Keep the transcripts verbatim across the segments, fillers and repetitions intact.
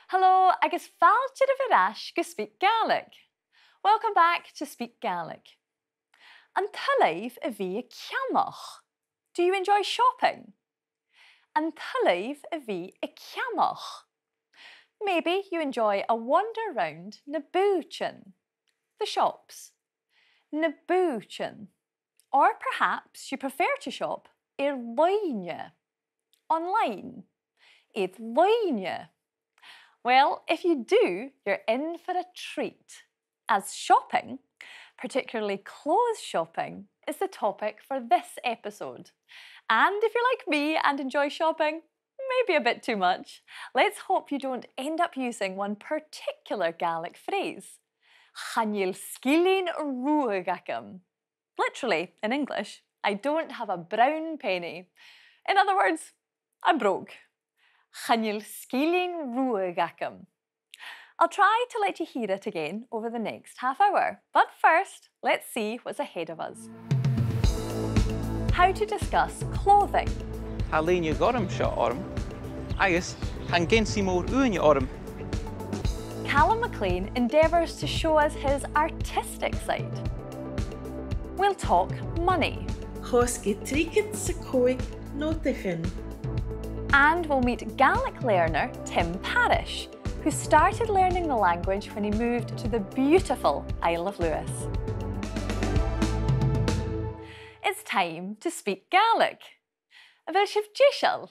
Hello, agus fàilte air ais gu SpeakGaelic. Welcome back to SpeakGaelic. An toil leibh a bhith a' ceannach? Do you enjoy shopping? An toil leibh a bhith a' ceannach? Maybe you enjoy a wander round na bùithtean, the shops. Na bùithtean. Or perhaps you prefer to shop air loidhne, online. Air loidhne. Well, if you do, you're in for a treat, as shopping, particularly clothes shopping, is the topic for this episode. And if you're like me and enjoy shopping, maybe a bit too much, let's hope you don't end up using one particular Gaelic phrase. Chan eil sgillinn ruadh agam. Literally, in English, I don't have a brown penny. In other words, I'm broke. Chan eil sgillinn ruadh agam. I'll try to let you hear it again over the next half hour, but first, let's see what's ahead of us. How to discuss clothing. Tha loidhne ghorm seo orm, agus tha an geansaidh mòr uaine orm. Calum MacLean endeavours to show us his artistic side. We'll talk money. Chosg e trithead 's a còig notaichean. And we'll meet Gaelic learner Tim Parrish, who started learning the language when he moved to the beautiful Isle of Lewis. It's time to speak Gaelic. A bheil sibh deiseil?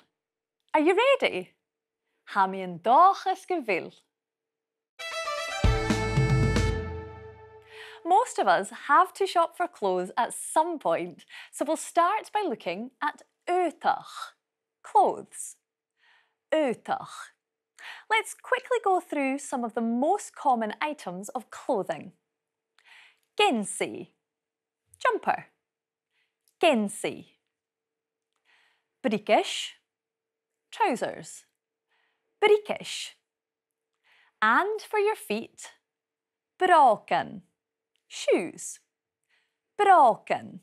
Are you ready? Tha mi an dòchas gu bheil. Most of us have to shop for clothes at some point, so we'll start by looking at aodach, clothes. Aodach. Let's quickly go through some of the most common items of clothing. Geansaidh, jumper. Geansaidh. Briogais, trousers. Briogais. And for your feet, brògan, shoes. Brògan.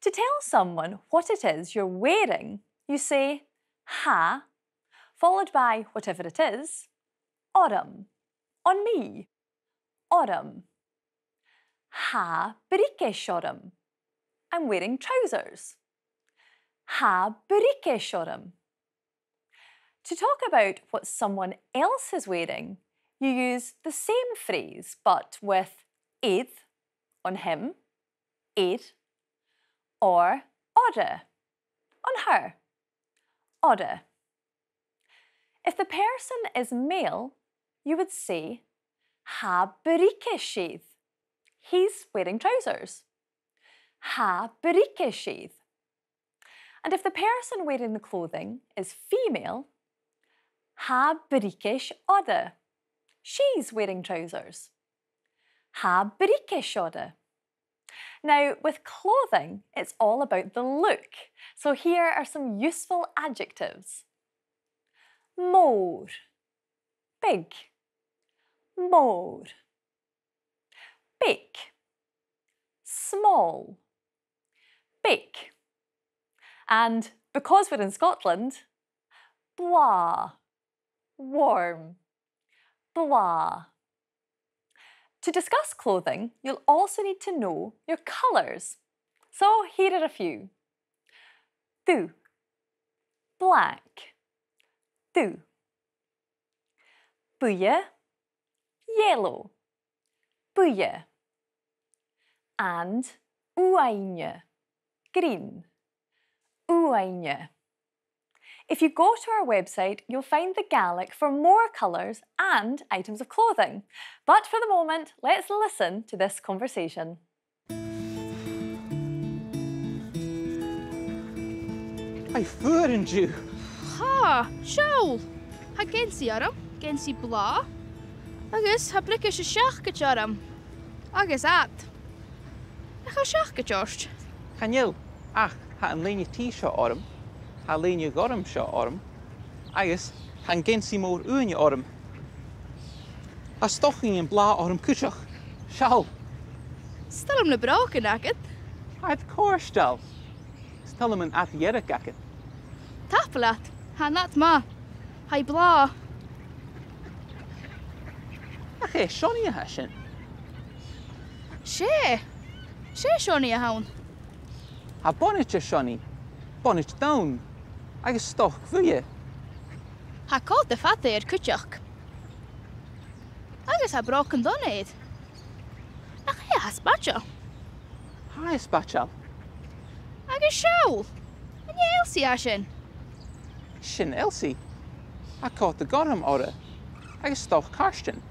To tell someone what it is you're wearing, you say tha, followed by whatever it is, orm, on me. Orm. Tha briogais orm. I'm wearing trousers. Tha briogais orm. To talk about what someone else is wearing, you use the same phrase, but with air, on him, air, or oirre, on her. Oirre. If the person is male, you would say, tha briogais air. He's wearing trousers. Tha briogais air. And if the person wearing the clothing is female, tha briogais oirre. She's wearing trousers. Tha briogais oirre. Now, with clothing, it's all about the look. So here are some useful adjectives. Mòr. Big. Mòr. Beag. Small. Beag. And because we're in Scotland, blàth. Warm. Blàth. To discuss clothing, you'll also need to know your colours. So here are a few. Dubh. Black. Dubh. Buidhe. Yellow. Buidhe. And uaine. Green. Uaine. If you go to our website, you'll find the Gaelic for more colours and items of clothing. But for the moment, let's listen to this conversation. Tha e fuar an-diugh. Tha, seall. Tha geansaidh orm, geansaidh blàth. Agus tha briogais a' seacaid orm. Agus ad. Nach eil seacaid ort? Chan eil, ach tha an loidhne-t seo orm, tha loidhne ghorm seo orm, agus tha an geansaidh mòr uaine orm. Tha stocainnean blàth orm cuideachd. Seall. 'S toil leam na brògan agad. Tha iad cofhurtail. 'S toil leam an ad dhearg agad. Tapadh leat, tha an ad math. Tha e blàth. Ach e Seonaidh a tha sin. 'S e. 'S e Seonaidh a th' ann. Tha bonaid air Seonaidh, bonaid donn, agus stoc bhuidhe. Tha còta fada air cuideachd. Agus tha brògan donna air. Nach e a tha spaideil? Tha e spaideil. Agus seall, an e Elsie a tha sin? Sin Elsie. Tha còta gorm oirre, agus stoc cairtean.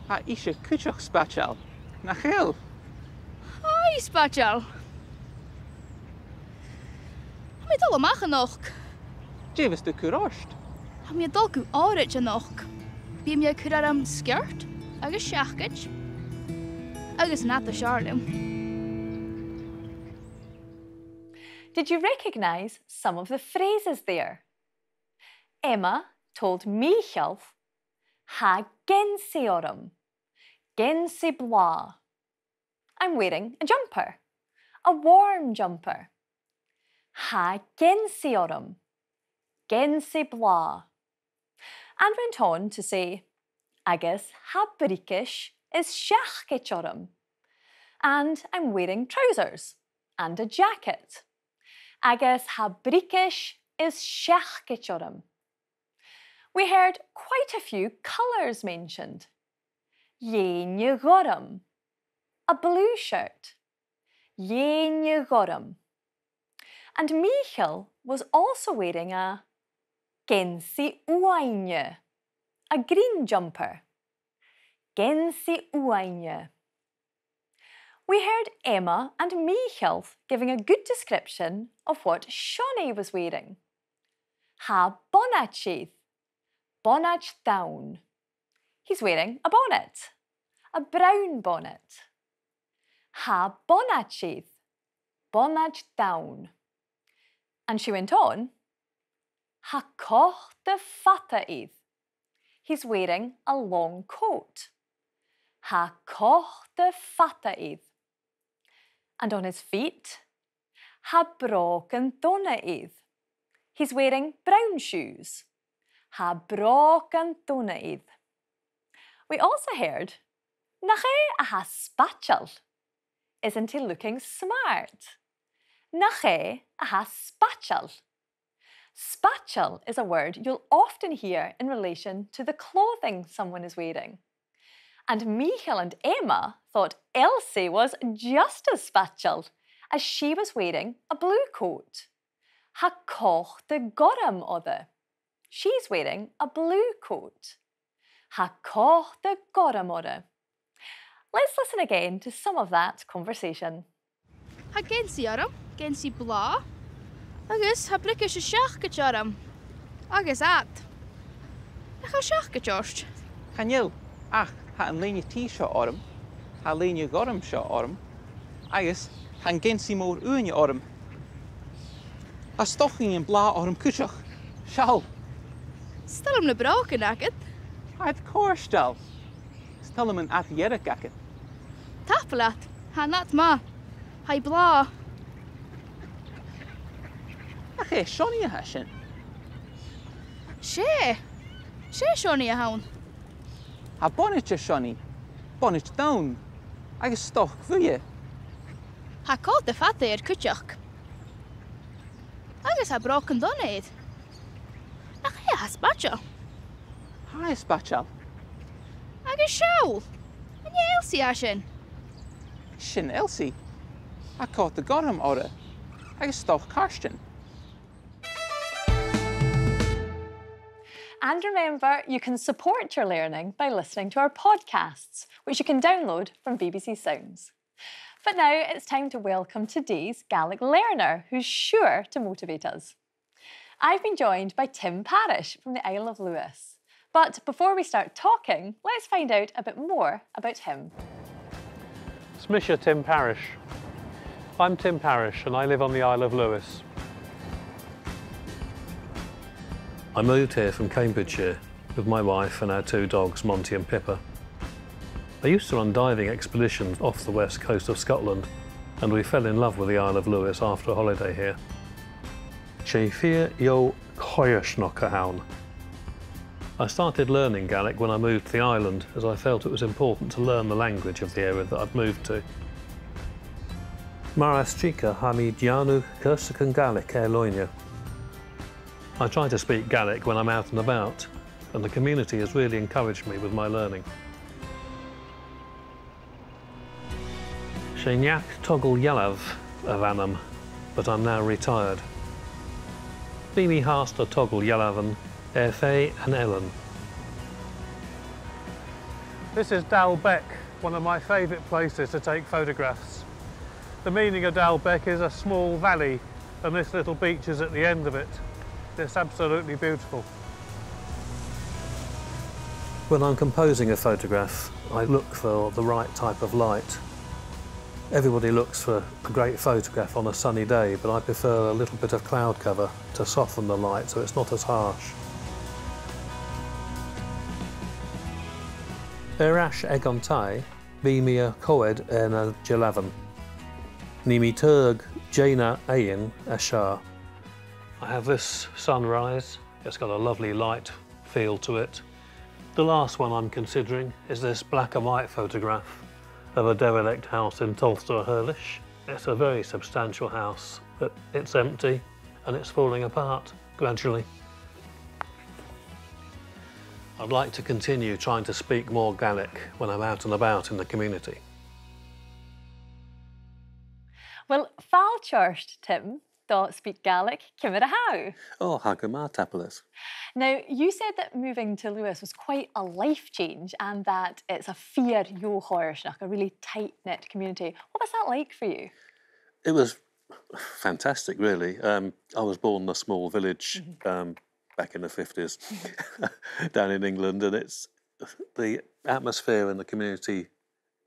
Tha ise cuideachd spaideil, nach eil? Tha i spaideil. Tha mi a' dol a-mach a-nochd. Dè bhios tu a' cur ort? Tha mi a' dol gu òraid a-nochd. Bidh mi a' cur orm sgiort agus seacaid agus an fhada as fheàrr leam. Did you recognise some of the phrases there? Emma told Mìcheal, "Tha geansaidh orm. Geansaidh blàth." I'm wearing a jumper. A warm jumper. Tha geansaidh orm. Geansaidh blàth. And went on to say, "Agus tha briogais is seacaid orm." And I'm wearing trousers and a jacket. Agus tha briogais is seacaid orm. We heard quite a few colours mentioned. Lèine ghorm, a blue shirt. Lèine ghorm. And Mìcheal was also wearing a geansaidh uaine, a green jumper. Geansaidh uaine. We heard Emma and Mìcheal giving a good description of what Seonaidh was wearing. Tha bonaid air, bonaid donn. He's wearing a bonnet, a brown bonnet. Tha bonaid air, bonaid donn. And she went on, "Tha còta fada air." He's wearing a long coat. Tha còta fada air. And on his feet, tha brògan donna air. He's wearing brown shoes. Tha brògan donna air. We also heard, "Nach e a tha spaideil." Isn't he looking smart? Nach e a tha spaideil? Spaideil is a word you'll often hear in relation to the clothing someone is wearing. And Mìcheal and Emma thought Elsie was just as spaideil, as she was wearing a blue coat. Tha còta gorm oirre. She's wearing a blue coat. Tha còta gorm oirre. Let's listen again to some of that conversation. Tha geansaidh orm, geansaidh blàth, agus tha briogais is seacaid orm, agus ad. Nach eil seacaid ort? Chan eil, ach tha an lèine-t seo orm, tha lèine ghorm seo orm, agus tha an geansaidh mòr uaine orm. Tha stocainnean blàth orm cuideachd. Seall. 'S toil leam na brògan agad. Tha iad cofhurtail. 'S toil leam an ad dhearg agad. Tapadh leat, tha an ad math. Tha i blàth. Ach e Seonaidh a tha sin. 'S e. 'S e Seonaidh a th' ann. Tha bonaid air Seonaidh, bonaid donn, agus stoc bhuidhe. Tha còta fada air cuideachd. Agus tha brògan donna air. Nach e a tha spaideil? Tha e spaideil. Agus seall, an e Elsie a tha sin? Sin Elsie. Tha còta gorm oirre, agus stoc cairtean. And remember, you can support your learning by listening to our podcasts, which you can download from B B C Sounds. But now it's time to welcome today's Gaelic learner, who's sure to motivate us. I've been joined by Tim Parish from the Isle of Lewis. But before we start talking, let's find out a bit more about him. Is mise Tim Parish. I'm Tim Parish and I live on the Isle of Lewis. I moved here from Cambridgeshire with my wife and our two dogs, Monty and Pippa. I used to run diving expeditions off the west coast of Scotland, and we fell in love with the Isle of Lewis after a holiday here. 'S e fìor dheagh choimhearsnachd a th' ann. I started learning Gaelic when I moved to the island, as I felt it was important to learn the language of the area that I'd moved to. Mar as trice, tha mi a' dèanamh cùrsa Gàidhlig air-loidhne. I try to speak Gaelic when I'm out and about, and the community has really encouraged me with my learning. 'S e Neach-togail dhealbh a bh' annam, but I'm now retired. Bidh mi fhathast a' togail dhealbhan air feadh an eilein. This is Dal Beck, one of my favourite places to take photographs. The meaning of Dal Beck is a small valley, and this little beach is at the end of it. It's absolutely beautiful. When I'm composing a photograph, I look for the right type of light. Everybody looks for a great photograph on a sunny day, but I prefer a little bit of cloud cover to soften the light so it's not as harsh. Air ais aig an taigh, bidh mi a' coimhead air na dealbhan. Nì mi tòrr dhen a h-aon a seo. I have this sunrise. It's got a lovely light feel to it. The last one I'm considering is this black and white photograph of a derelict house in Tolstadh a' Haoilish. It's a very substantial house, but it's empty and it's falling apart gradually. I'd like to continue trying to speak more Gaelic when I'm out and about in the community. Well, fàilte ort, Tim, do Speak Gaelic, ciamar a tha thu? Oh, tha gu math, tapadh leibh. Now, you said that moving to Lewis was quite a life change and that it's a fìor dheagh choimhearsnachd, a really tight-knit community. What was that like for you? It was fantastic, really. Um, I was born in a small village, um, back in the fifties down in England, and it's, the atmosphere in the community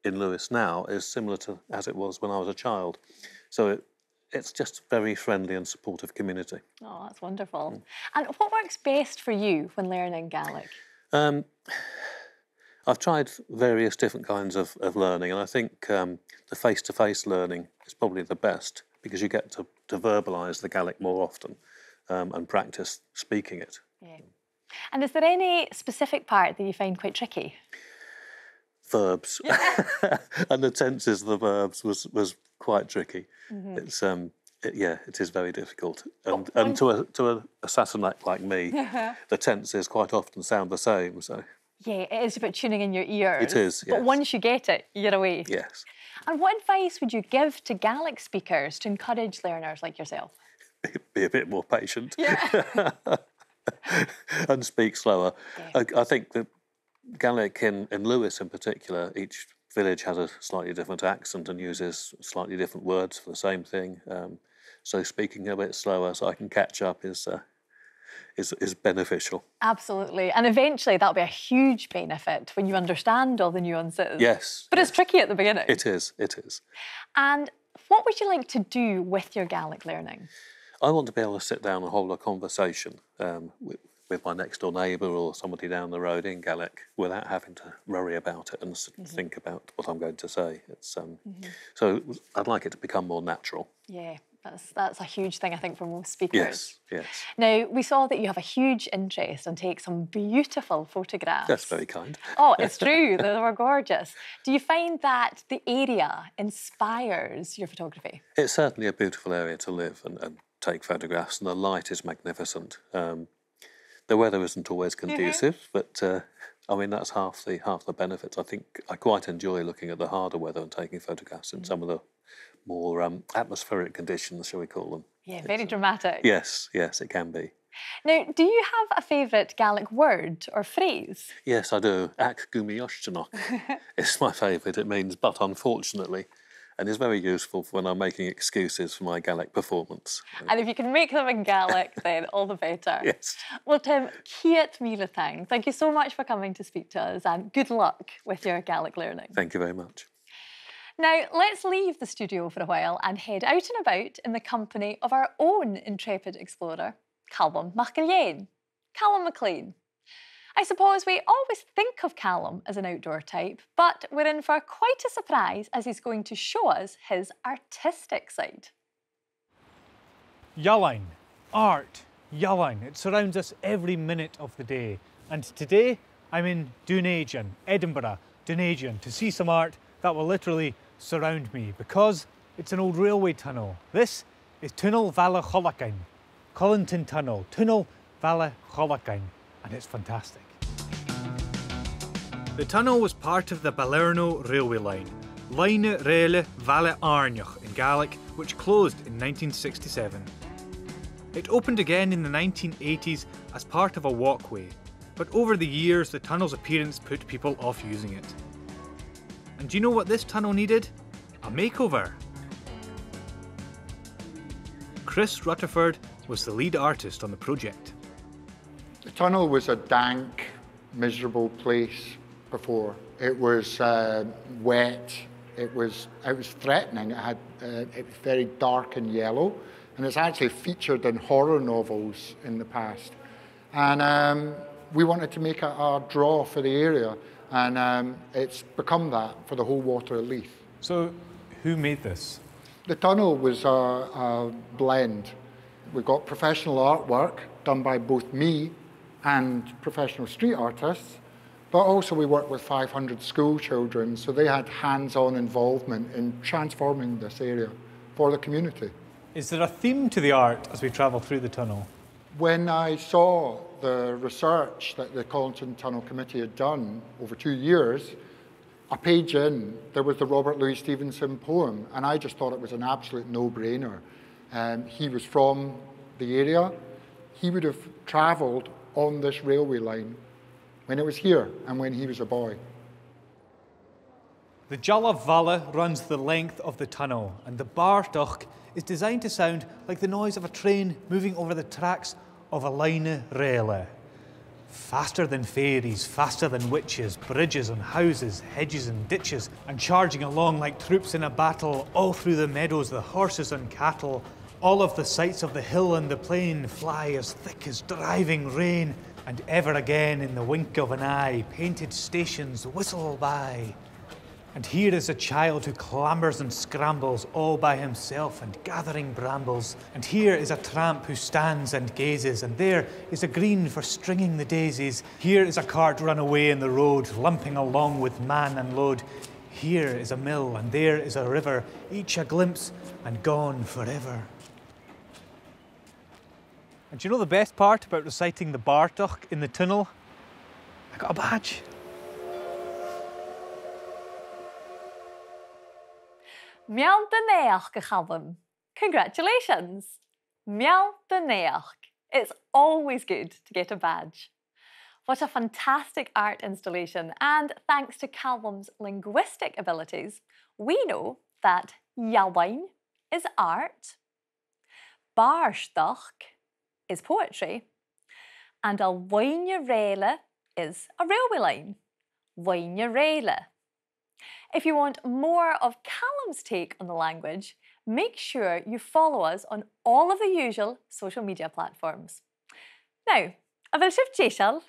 in Lewis now is similar to as it was when I was a child. So it, it's just very friendly and supportive community. Oh, that's wonderful. And what works best for you when learning Gaelic? Um, I've tried various different kinds of, of learning, and I think, um, the face-to-face learning is probably the best because you get to, to verbalise the Gaelic more often, um, and practice speaking it. Yeah. And is there any specific part that you find quite tricky? Verbs. And the tenses of the verbs was, was quite tricky. It's, um, it, yeah, it is very difficult. And, and to a, to a, a Sassenach like me, the tenses quite often sound the same, so. Yeah, it is about tuning in your ears. It is, yes. But once you get it, you're away. Yes. And what advice would you give to Gaelic speakers to encourage learners like yourself? Be a bit more patient. Yeah. And speak slower. Yeah. I, I think that Gaelic in, in Lewis in particular, each village has a slightly different accent and uses slightly different words for the same thing. Um, so speaking a bit slower so I can catch up is, uh, is, is beneficial. Absolutely. And eventually that'll be a huge benefit when you understand all the nuances. Yes, yes. But it's tricky at the beginning. It is, it is. And what would you like to do with your Gaelic learning? I want to be able to sit down and hold a conversation, um, with, with my next door neighbour or somebody down the road in Gaelic without having to worry about it and s- think about what I'm going to say. It's, um, so I'd like it to become more natural. Yeah, that's, that's a huge thing, I think, for most speakers. Yes, yes. Now, we saw that you have a huge interest and take some beautiful photographs. That's very kind. Oh, it's true. They were gorgeous. Do you find that the area inspires your photography? It's certainly a beautiful area to live and, and take photographs, and the light is magnificent. Um, the weather isn't always conducive, but, uh, I mean, that's half the, half the benefits. I think I quite enjoy looking at the harder weather and taking photographs in some of the more, um, atmospheric conditions, shall we call them. Yeah, very dramatic. Yes, yes, it can be. Now, do you have a favourite Gaelic word or phrase? Yes, I do. Ach gu mì-fhortanach is my favourite. It means "but unfortunately," and is very useful for when I'm making excuses for my Gaelic performance. And if you can make them in Gaelic, then all the better. Yes. Well, Tim, ceud mìle taing. Thank you so much for coming to speak to us, and good luck with your Gaelic learning. Thank you very much. Now, let's leave the studio for a while and head out and about in the company of our own intrepid explorer, Calum MacIlleathain. Calum MacLean. I suppose we always think of Calum as an outdoor type, but we're in for quite a surprise as he's going to show us his artistic side. Ealain, art, Ealain, it surrounds us every minute of the day. And today, I'm in Dùn Èideann, Edinburgh, Dùn Èideann, to see some art that will literally surround me, because it's an old railway tunnel. This is Tunnel Bhaile Cholagain, Colinton Tunnel, Tunnel Bhaile Cholagain, and it's fantastic. The tunnel was part of the Baile Àrna railway line, Loidhne Rèile Bhaile Àrna in Gaelic, which closed in nineteen sixty-seven. It opened again in the nineteen eighties as part of a walkway, but over the years the tunnel's appearance put people off using it. And do you know what this tunnel needed? A makeover. Chris Rutherford was the lead artist on the project. The tunnel was a dank, miserable place before. It was, uh, wet. It was, it was threatening. It had, uh, it was very dark and yellow, and it's actually featured in horror novels in the past. And, um, we wanted to make a, a draw for the area, and, um, it's become that for the whole Water of Leith. So, who made this? The tunnel was a, a blend. We got professional artwork done by both me and professional street artists, but also we worked with five hundred school children, so they had hands-on involvement in transforming this area for the community. Is there a theme to the art as we travel through the tunnel? When I saw the research that the Colinton Tunnel Committee had done over two years, a page in, there was the Robert Louis Stevenson poem, and I just thought it was an absolute no-brainer. Um, he was from the area. He would have travelled on this railway line when it was here and when he was a boy. The dealbh-bhaile runs the length of the tunnel, and the bàrdachd is designed to sound like the noise of a train moving over the tracks of a loidhne rèile. Faster than fairies, faster than witches, bridges and houses, hedges and ditches, and charging along like troops in a battle, all through the meadows, the horses and cattle, all of the sights of the hill and the plain fly as thick as driving rain, and ever again in the wink of an eye, painted stations whistle by. And here is a child who clambers and scrambles all by himself and gathering brambles. And here is a tramp who stands and gazes. And there is a green for stringing the daisies. Here is a cart run away in the road, lumping along with man and load. Here is a mill and there is a river, each a glimpse and gone forever. And do you know the best part about reciting the bàrdachd in the tunnel? I got a badge. Meal do naidheachd, a Chaluim. Congratulations. Meal do naidheachd. It's always good to get a badge. What a fantastic art installation, and thanks to Calum's linguistic abilities, we know that ealain is art, bàrdachd is poetry, and a loidhne rèile is a railway line. Loidhne rèile. If you want more of Calum's take on the language, make sure you follow us on all of the usual social media platforms. Now, a bheil sibh deiseil?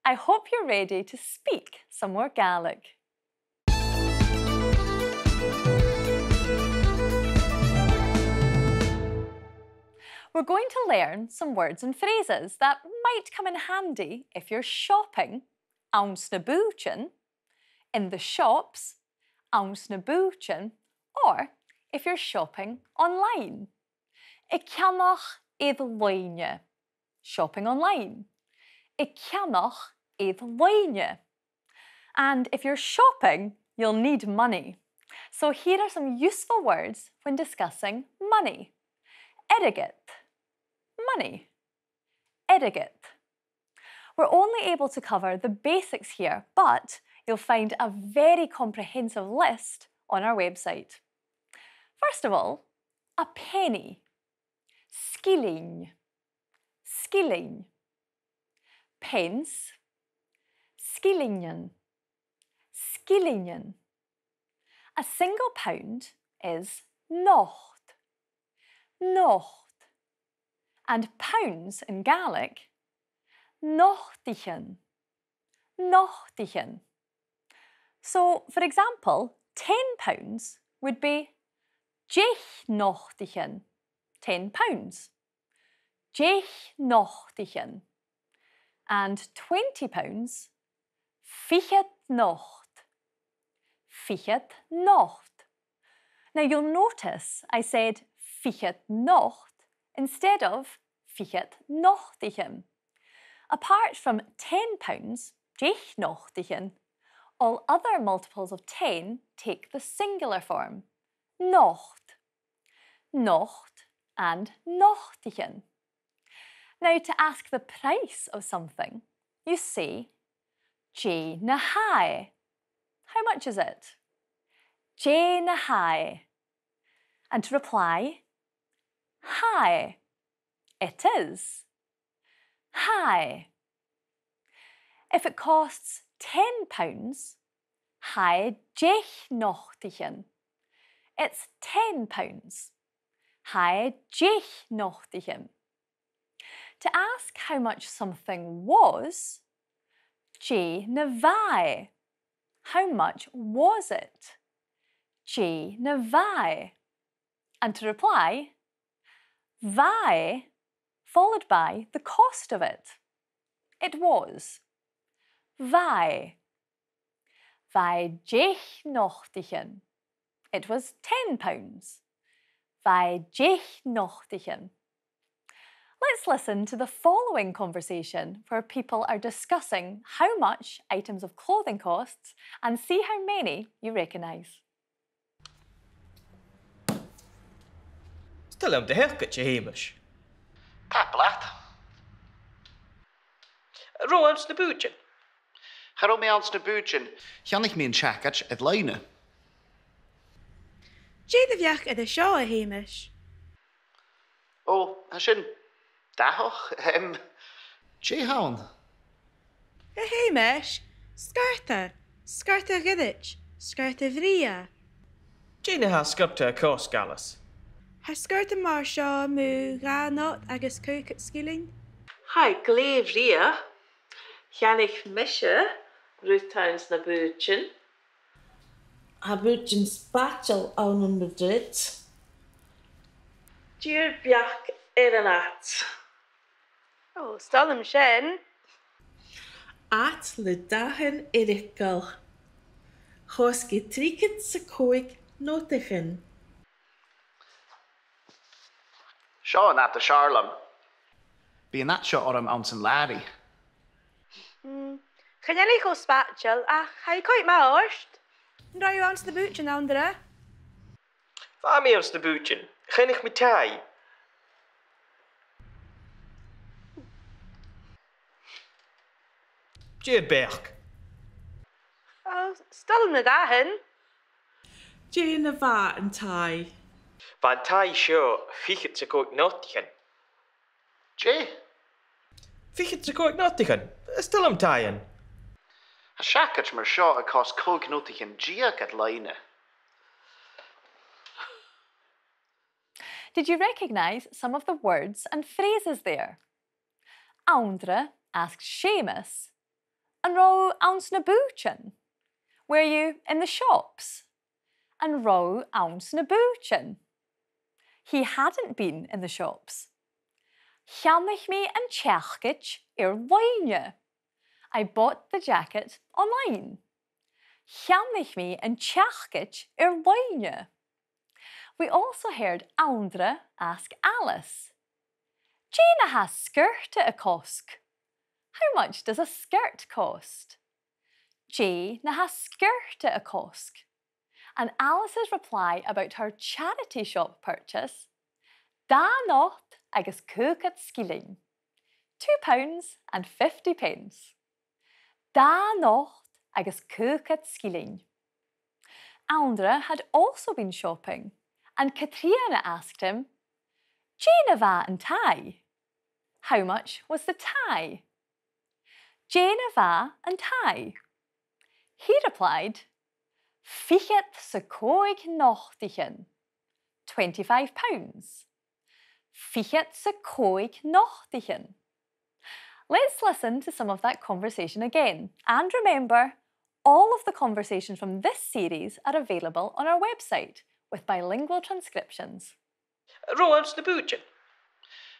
I hope you're ready to speak some more Gaelic. We're going to learn some words and phrases that might come in handy if you're shopping anns na bùithtean, in the shops, anns na bùithtean, or if you're shopping online. A' ceannach air loidhne. Shopping online. A' ceannach air loidhne. And if you're shopping, you'll need money. So here are some useful words when discussing money. Airgead. Money. Airgead. We're only able to cover the basics here, but you'll find a very comprehensive list on our website. First of all, a penny. Sgillinn. Sgillinn. Pence. Sgillinnean. Sgillinnean. A single pound is not. Not. And pounds in Gaelic, notaichean. Notaichean. So, for example, ten pounds would be deich notaichean, ten pounds. deich notaichean. And twenty pounds, fichead not. Fichead not. Now you'll notice I said fichead not instead of fichead notaichean. Apart from ten pounds, deich notaichean, all other multiples of ten take the singular form, not. Not and notaichean. Now, to ask the price of something, you say, dè na tha e? How much is it? Dè na tha e? And to reply, tha e. It is. Tha e. If it costs ten pounds, tha e deich notaichean. It's ten pounds. Tha e deich notaichean. To ask how much something was, dè na bha e? How much was it? Dè na bha e? And to reply, bha e, followed by the cost of it. It was. Bha e. Bha e deich notaichean. It was ten pounds. Bha e deich notaichean. Let's listen to the following conversation where people are discussing how much items of clothing costs and see how many you recognise. 'S toil leam do sheacaid, a Sheumais. Tapadh leat. An robh e anns na bùithtean? Cha robh mi anns na bùithtean. Cheannaich mi an t-seacaid air loidhne. Dè do bheachd air seo, a Sheumais? Ò, tha sin dathach, em. Dè th' ann? A Sheumais, sgorta, sgorta ghoirid, sgorta bhrèagha. Dè na tha sgorta a' cosg, Alice? Tha sgorta mar seo mu dhà not agus caogad sgillinn. Tha e glè bhrèagha. Cheannaich mise rudan anns na bùithtean. Tha bùithtean spaideil ann am Madrid. Dè ur beachd air an ad? Ò, 's toil leam sin. Ad le dathan eireachdail. Chosg e trithead 's a còig notaichean. Seo an ad as fheàrr leam. Bidh an ad seo orm anns an làraidh. Mm. Chan eil e cho spaideil, ach tha e coimhead math ort. An robh thu anns na bùithtean, Anndra? Bha mi anns na bùithtean. Cheannaich mi taigh. Dè ur beachd? Ò, 's toil leam na dathan. Dè na bha an taigh? Bha an taigh seo fichead 's a còig notaichean. Dè? Fichead 's a còig notaichean. Is toil leam taighean. Tha seacaid mar seo a' cosg còig notaichean deug air loidhne. Did you recognise some of the words and phrases there? Anndra asked Seumas, "An robh thu anns na bùithtean?" Were you in the shops? An robh thu anns na bùithtean? He hadn't been in the shops. Cheannaich mi an t-seacaid air loidhne. I bought the jacket online. Cheannaich mi an t-seacaid air loidhne. We also heard Anndra ask Alice, "Dè na tha sgorta a' cosg?" How much does a skirt cost? Dè na tha sgorta a' cosg? And Alice's reply about her charity shop purchase, dà not agus caogad sgillinn. Two pounds and fifty pence. Dà not agus caogad sgillinn. Anndra had also been shopping, and Catrìona asked him, "Dè na bha an taigh?" How much was the taigh? Dè na bha an taigh? He replied, "Fichead 's a còig notaichean." Twenty-five pounds. Fichead 's a còig notaichean. Let's listen to some of that conversation again. And remember, all of the conversations from this series are available on our website with bilingual transcriptions. An robh thu anns na bùithtean?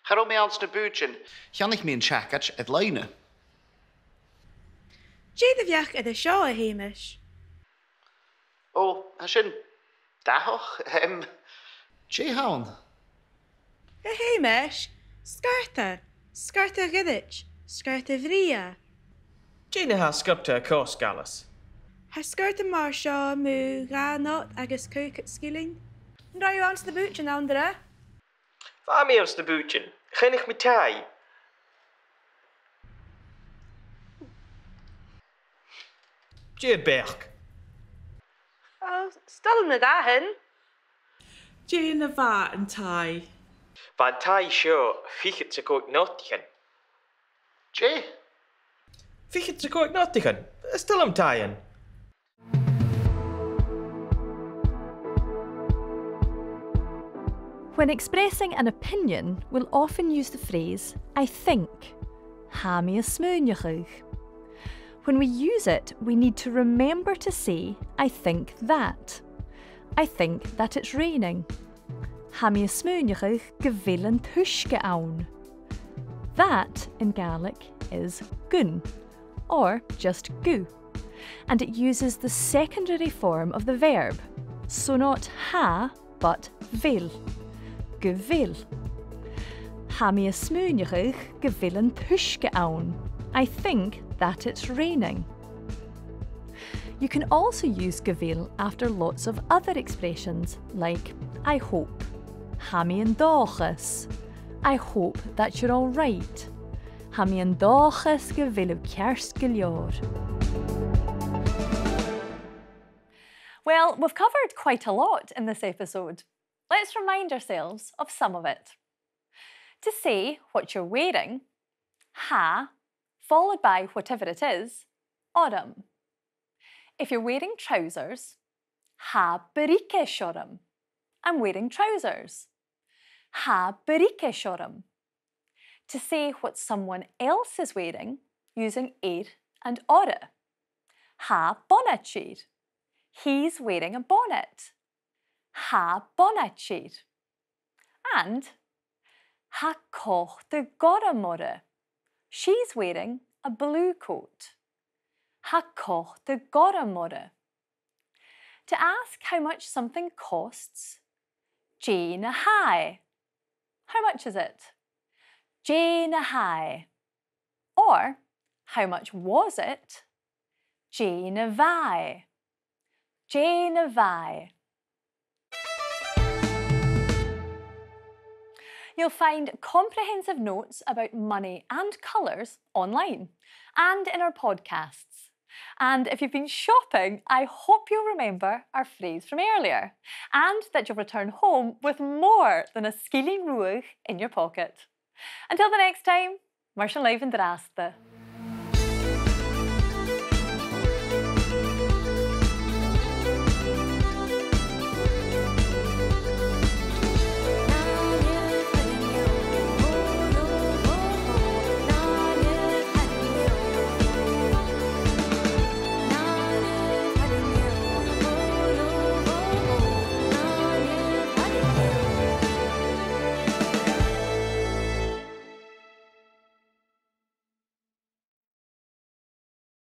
Cha robh mi anns na bùithtean. Cheannaich mi an t-seacaid air loidhne. Dè do bheachd air seo, a Sheumais? Ò, tha sin dathach, em. Dè th' ann? A Sheumais, sgorta, sgorta ghoirid, sgorta bhrèagha. Dè na tha sgorta a' cosg, Alice? Tha sgorta mar seo mu dhà not agus caogad sgillinn. An robh thu anns na bùithtean, Anndra? Bha mi anns na bùithtean. Cheannaich mi taigh. Dè ur beachd? Ò, 's toil leam na dathan. Dè na bha an taigh? Bha an taigh seo fichead 's a còig notaichean. Dè? Fichead 's a còig notaichean. 'S toil leam taighean. When expressing an opinion, we'll often use the phrase, "I think." Tha mi a' smaoineachadh. When we use it, we need to remember to say, "I think that." I think that it's raining. Tha mi a' smaoineachadh gu bheil an t-uisge ann. That in Gaelic is gun, or just gu, and it uses the secondary form of the verb, so not tha, but bheil. Gu bheil. Tha mi a' smaoineachadh gu bheil an t-uisge ann. I think that it's raining. You can also use gu bheil after lots of other expressions, like "I hope." Tha mi an dòchas. I hope that you're all right. Tha mi an dòchas gu bheil thu ceart gu leòr. Well, we've covered quite a lot in this episode. Let's remind ourselves of some of it. To say what you're wearing, tha, followed by whatever it is, orm. If you're wearing trousers, tha briogais orm. I'm wearing trousers. Tha briogais orm. To say what someone else is wearing, using air and orra. Tha bonaid air. He's wearing a bonnet. Tha bonaid air. And tha còta gorm orra. She's wearing a blue coat. Tha còta gorm orra. To ask how much something costs, dè na tha e? How much is it? Dè na tha e? Or, how much was it? Dè na bha e? Dè na bha e? You'll find comprehensive notes about money and colours online and in our podcasts. And if you've been shopping, I hope you'll remember our phrase from earlier, and that you'll return home with more than a sgillinn ruadh in your pocket. Until the next time, mar sin leibh an-dràsta.